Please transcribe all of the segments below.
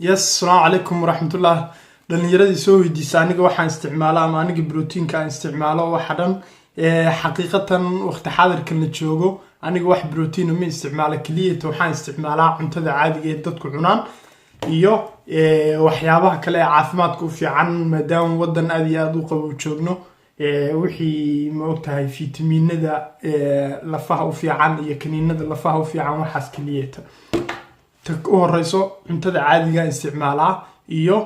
Yes, asalaamu calaykum waraxmatullah. Dhalinyaradii soo weydiisa aniga waxaan isticmaalo ama aniga proteinka aan isticmaalo waxa dhan, xaqiiqatan waqti xaadirkan la joogo aniga wax protein ma isticmaalo. Keliyata waxaan isticmaalaa cuntada caadiga ee dadku cunaan iyo waxyaabaha kale ee caafimaadka u fiican, maadaama wadan aad iyo aada u qabow joogno. Wixii ma ogtahay fitamiinada lafaha u fiican iyo kaniinada lafaha u fiican, waxaas keliyata. Ta u horeyso cuntada caadiga isticmaalaa iyo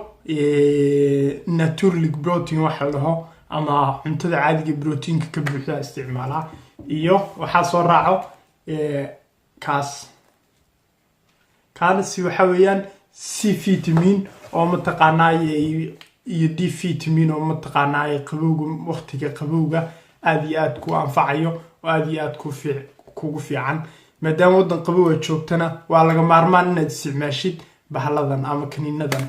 naturally protein waxa la dhaho ama cuntada caadiga proteinka ka buuxda isticmaalaa, iyo waxaa soo raaco kaas kaanasi waxa weeyaan C vitamin oo mataqaanaa iyo D vitamin oo mataqaanaa qabowga, waqtiga qabowga aada iyo aada ku anfacayo oo aada iyo aada kugu fiican. Maadaama waddan qabow aad joogtana, waa laga maarmaan inaad isticmaashid bahaladan ama kaniinadan.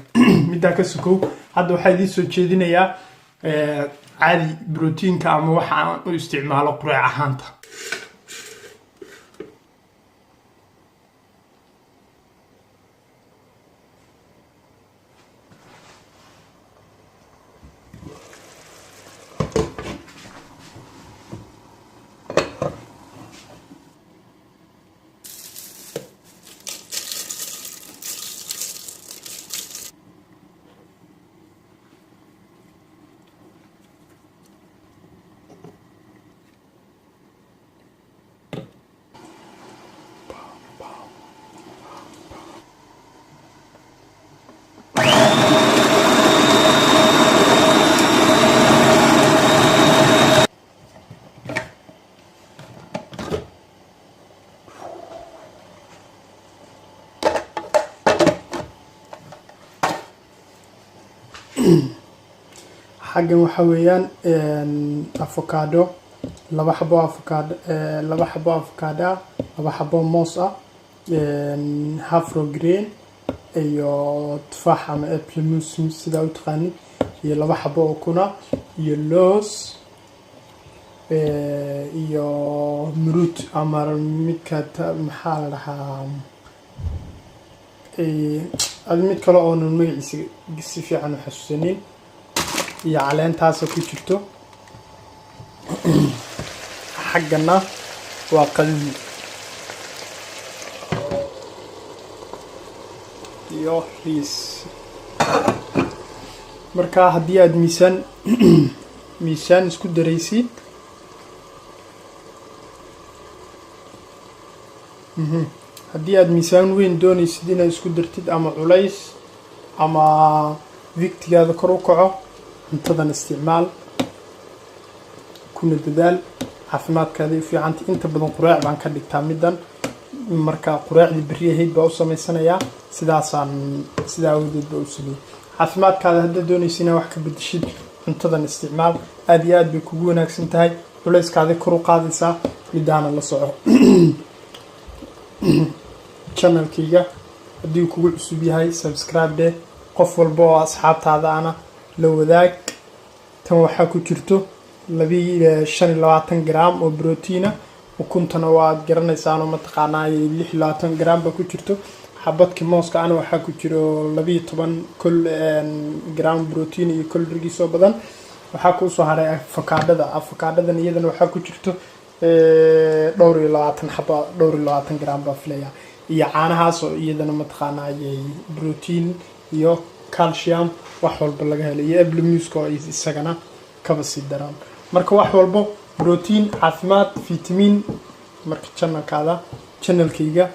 Middaa ka sokow, hadda waxaa idiin soo jeedinayaa caadi proteinka ama waxa aan u isticmaalo qureec ahaanta. Xaggan waxa weeyaan avocado, laba xabo avocado, laba xabo avocado ah, laba xabo moos ah, havre grain iyo tufaax ama pamplemousse sidaa u taqaanid, iyo laba xabo ukuna iyo loos iyo murut ama midka maxaa la dhahaa, adi mid kale oonan magaciisa si fiican u xasuusanin, iyo caleentaasa ku jirto. Xaggana waa qadadii iyo riis. Marka haddii aada miisaan isku daraysid, haddii aada miisaan weyn doonaysid inaad isku dartid ama culays ama wigtigaada kor u kaco, cuntadan isticmaal kuna dadaal, caafimaadkaada u fiicanta. Inta badan qureec baan ka dhigtaa middan. Marka qureecdii berri ahayd baa u samaysanayaa, sidaasaan sidaa awgeed baa u sameeyey. Caafimaadkaada haddaad doonaysa inaad wax ka bedeshid, cuntadan isticmaal, aada iyo aad bay kugu wanaagsan tahay, culayskaaday kor u qaadaysaa. Midaana la soco. Channelkayga haddii uu kugu cusub yahay, subscribe dheh. Qof walba oo asxaabtaada ana la wadaag. Tan waxaa ku jirto labi 25 gram oo proteina. Ukuntana waad garanaysaanoo mataqaanaa 26 gram ba ku jirto. Xabadki mooska ana waxaa ku jiro 12 kol gram protein iyo calorigiisoo badan. Waxaa kuusoo haray afakaadhada. Afakaadhadan iyadana waxaa ku jirto dhowr iyo labaatan xaba, dhowr iyo 20 gram baa filaya, iyo caanahaas oo iyadana mataqaanaa protein iyo calcium wax walba laga helay, iyo pamplemousseka oo isagana kaba sii daraan. Marka wax walbo protein, caafimaad, vitamin. Marka channelkaada, channelkayga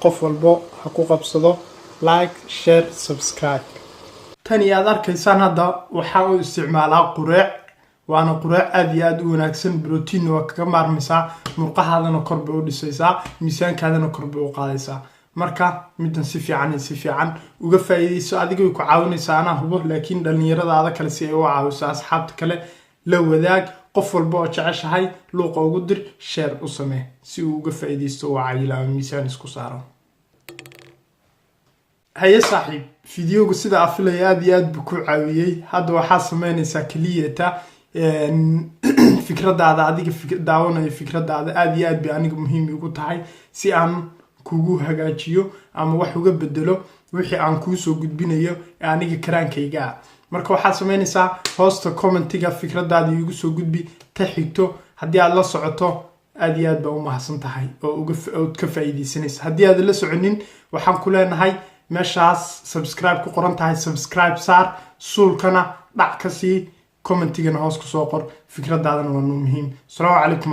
qof walbo ha ku qabsado like, share, subscribe. Tani aad arkaysaan hadda waxaa u isticmaalaa qureec, waana qureec aada iyo aada u wanaagsan. Proteinna waa kaga maarmaysaa, murqahaadana kor bay u dhisaysaa, miisaankaadana kor bay u qaadaysaa. Marka middan si fiican si fiican uga faa'iidayso. Adiga way ku caawinaysaa, anaa hubo, laakiin dhallinyaradaada kale si ay u caawiso, asxaabta kale la wadaag. Qof walba oo jeceshahay luuqa ugu dir, share u samee si uu uga faa'iidaysto oo cayilo ama miisaan isku saaro. Haye saaxiib, videogu sida aa filaya aada iyo aad buu ku caawiyey. Hadda waxaa sameynaysaa keliyata fikradaada. Adiga daawanayo, fikradaada aada iyo aad bay aniga muhiim igu tahay si aan kugu hagaajiyo ama wax uga bedelo. Wixii aan kuu soo gudbinayo ee aniga karaankayga ah. Marka waxaad samaynaysaa, hoosta commentiga fikradaada iigu soo gudbi. Ta xigto haddii aad la socoto, aad iyo aad baa u mahadsan tahay oo ood ka faa'iidaysanaysa. Haddii aad la soconin, waxaan ku leenahay meeshaas subscribe ku qoran tahay subscribe saar, suulkana dhac ka sii, commentigana hoos kusoo qor. Fikradaadana waa noo muhiim. Asalaamu calaykum.